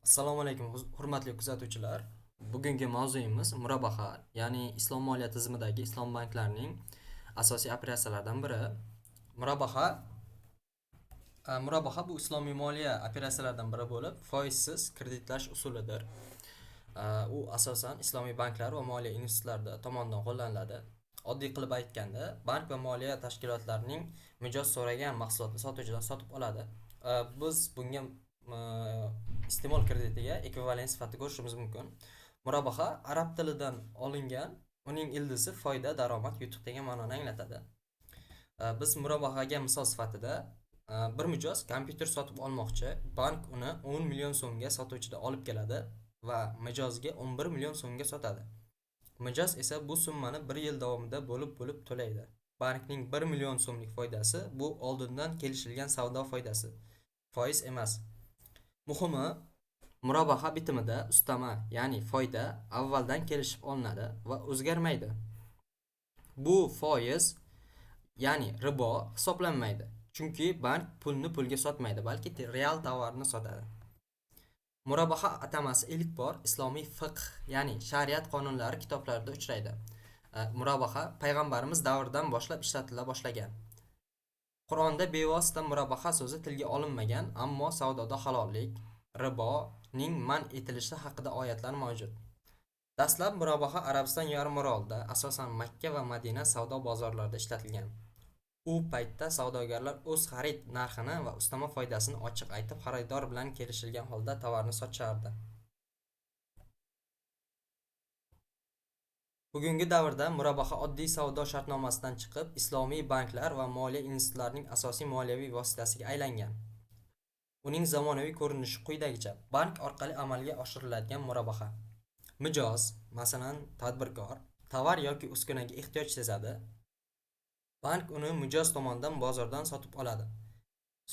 Assalomu alaykum, hurmatli kuzatuvchilar. Bugungi mavzuyimiz murabaha, ya'ni islom moliya tizimidagi islom banklarining asosiy operatsiyalaridan biri. Murabaha bu islomiy moliya operatsiyalaridan biri bo'lib, foizsiz kreditlash usulidir. U asosan islomiy banklar va moliya institutlari tomonidan qo'llaniladi. Oddiy qilib aytganda, bank va moliya tashkilotlarining mijoz so'ragan mahsulotni sotuvchidan sotib oladi. Biz bunga iste'mol kreditiga ekvivalent sifatida ko'rishimiz mumkin. Murabaha arab tilidan olingan, uning ildizi foyda, daromad, yutuq degan ma'noni anglatadi. Biz murabahaga misol sifatida bir mijoz kompyuter sotib olmoqchi, bank uni 10 million so'mga sotuvchidan olib keladi va mijozga 11 million so'mga sotadi. Mijoz esa bu summani 1 yil davomida bo'lib-bo'lib to'laydi. Bankning 1 million so'mlik foydasi bu oldindan kelishilgan savdo foydasi, foiz emas. Muhimi, murabaha bitimida ustama, ya'ni foyda avvaldan kelishib olinadi va o'zgarmaydi. Bu foiz, ya'ni ribo hisoblanmaydi. Chunki bank pulni pulga sotmaydi, balki real tovarni sotadi. Murabaha atamasi ilk bor islomiy fiqh, ya'ni shariat qonunlari kitoblarida uchraydi. Murabaha payg'ambarimiz davridan boshlab ishlatila boshlagan. Qur'onda bevosita murabaha so'zi tilga olinmagan, ammo savdoda halollik, riboning man etilishi haqida oyatlar mavjud. Dastlab murabaha Arabiston yarimorolida, asosan Makka va Madina savdo bozorlarida ishlatilgan. U paytda savdogarlar o'z xarid narxini va ustama foydasini ochiq aytib, xaridor bilan kelishilgan holda tovarni sotishardi. Bugungi davrda murabaha oddiy savdo shartnomasidan chiqib, islomiy banklar va moliya institutlarining asosiy moliyaviy vositasiga aylangan. Uning zamonaviy ko'rinishi quyidagicha: bank orqali amalga oshiriladigan murabaha. Mijoz, masalan, tadbirkor, tovar yoki uskunaga ehtiyoj sezadi. Bank uni mijoz tomonidan bozordan sotib oladi.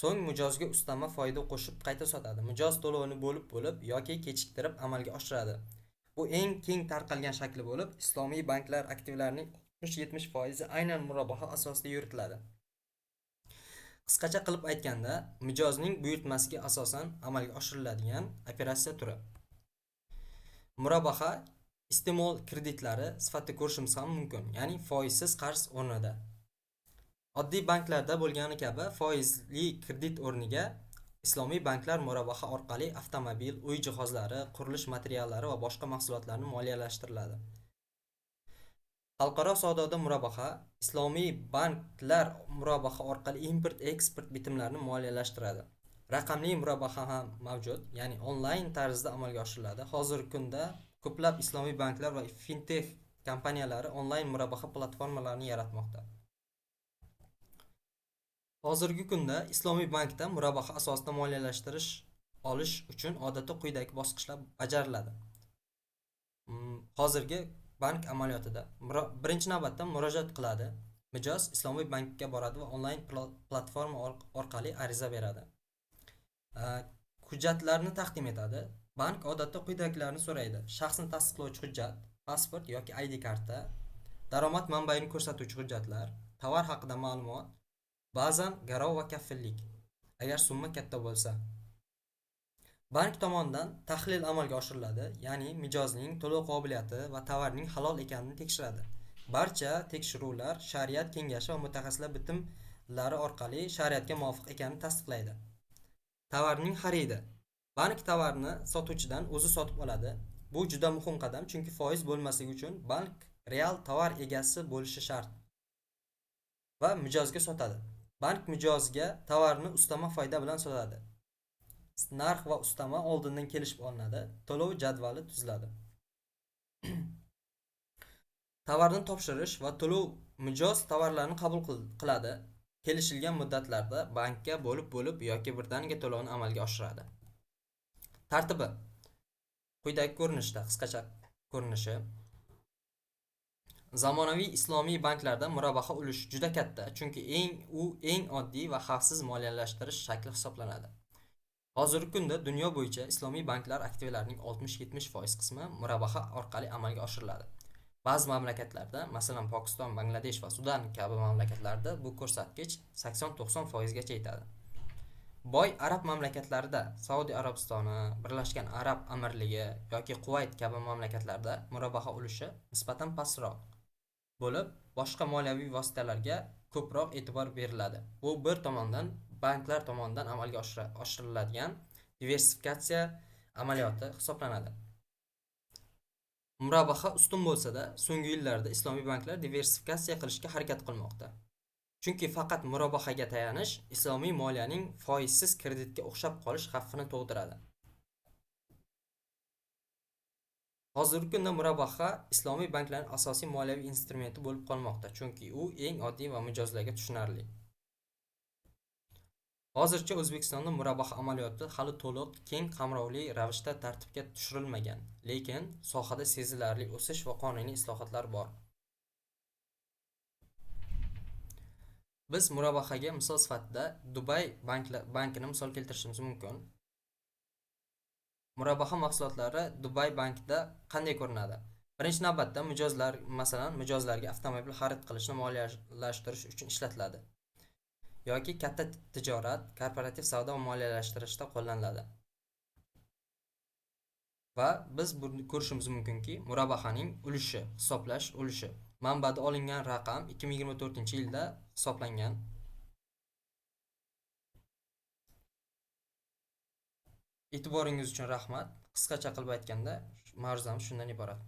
So'ng mijozga ustama foyda qo'shib qayta sotadi. Mijoz to'lovini bo'lib-bo'lib yoki kechiktirib amalga oshiradi. Bu eng keng tarqalgan shakli bo'lib, islomiy banklar aktivlarining 60-70% aynan murabaha asosida yuritiladi. Qisqacha qilib aytganda, mijozning buyurtmasiga asosan amalga oshiriladigan operatsiya turi. Murabaha iste'mol kreditlari sifatida ko'rishimiz ham mumkin, ya'ni foizsiz qarz o'rnida. Oddiy banklarda bo'lgani kabi foizli kredit o'rniga islomiy banklar murabaha orqali avtomobil, uy jihozlari, qurilish materiallari va boshqa mahsulotlarni moliyalashtiriladi. Xalqaro savdoda murabaha islomiy banklar murabaha orqali import-eksport bitimlarini moliyalashtiradi. Raqamli murabaha ham mavjud, ya'ni onlayn tarzda amalga oshiriladi. Hozirgi kunda ko'plab islomiy banklar va fintech kompaniyalari onlayn murabaha platformalarini yaratmoqda. Hozirgi kunda islomiy bankda murabaha asosida moliyalashtirish olish uchun odatda quyidagi bosqichlar bajariladi. Hozirgi bank amaliyotida birinchi navbatda murojaat qiladi. Mijoz islomiy bankka boradi va onlayn platforma orqali ariza beradi. Hujjatlarni taqdim etadi. Bank odatda quyidagilarni so'raydi: shaxsni tasdiqlovchi hujjat, pasport yoki ID karta, daromad manbaini ko'rsatuvchi hujjatlar, tovar haqida ma'lumot, ba'zan garov va kafillik, agar summa katta bo'lsa. Bank tomonidan tahlil amalga oshiriladi, ya'ni mijozning to'lov qobiliyati va tovarning halol ekanini tekshiradi. Barcha tekshiruvlar shariat kengashi va mutaxassislar bitimlari orqali shariatga muvofiq ekanini tasdiqlaydi. Tovarning xaridi. Bank tovarni sotuvchidan o'zi sotib oladi. Bu juda muhim qadam, chunki foiz bo'lmasligi uchun bank real tovar egasi bo'lishi shart va mijozga sotadi. Bank mijozga tovarni ustama foyda bilan sotadi. Narx va ustama oldindan kelishib olinadi, to'lov jadvali tuziladi. Tovarni topshirish va to'lov. Mijoz tovarlarni qabul qiladi. Kelishilgan muddatlarda bankka bo'lib-bo'lib yoki birdaniga to'lovni amalga oshiradi. Tartibi quyidagi ko'rinishda, qisqacha ko'rinishi. Zamonaviy islomiy banklarda murabaha ulushi juda katta, chunki u eng oddiy va xavfsiz moliyalashtirish shakli hisoblanadi. Hozirgi kunda dunyo bo'yicha islomiy banklar aktivlarining 60-70% qismi murabaha orqali amalga oshiriladi. Ba'zi mamlakatlarda, masalan, Pokiston, Bangladesh va Sudan kabi mamlakatlarda bu ko'rsatkich 80-90% gacha yetadi. Boy arab mamlakatlarida, Saudiya Arabistoni, Birlashgan Arab Amirligi yoki Quvayt kabi mamlakatlarda murabaha ulushi nisbatan pastroq bo'lib, boshqa moliyaviy vositalarga ko'proq e'tibor beriladi. Bu bir tomondan banklar tomonidan amalga oshiriladigan diversifikatsiya amaliyoti hisoblanadi. Murabaha ustun bo'lsa-da, so'nggi yillarda islomiy banklar diversifikatsiya qilishga harakat qilmoqda. Chunki faqat murabahaga tayanish islomiy moliyaning foizsiz kreditga o'xshab qolish xavfini tug'diradi. Hozirgi kunda murabaha islomiy banklarning asosiy moliyaviy instrumenti bo'lib qolmoqda, chunki u eng oddiy va mijozlarga tushunarli. Hozircha O'zbekistonda murabaha amaliyoti hali to'liq, keng qamrovli ravishda tartibga tushirilmagan, lekin sohada sezilarli o'sish va qonuniy islohotlar bor. Biz murabahaga misol sifatida Dubay bankini misol keltirishimiz mumkin. Murabaha mahsulotlari Dubay bankida qanday ko'rinadi? Birinchi navbatda mijozlar, masalan, mijozlarga avtomobil xarid qilishni moliyalashtirish uchun ishlatiladi yoki katta tijorat, korporativ savdo moliyalashtirishda qo'llaniladi. Va biz buni ko'rishimiz mumkinki, murabahaning ulushi, hisoblash ulushi manbada olingan raqam 2024-yilda hisoblangan. E'tiboringiz uchun rahmat. Qisqacha qilib aytganda, ma'ruzamiz shundan iborat.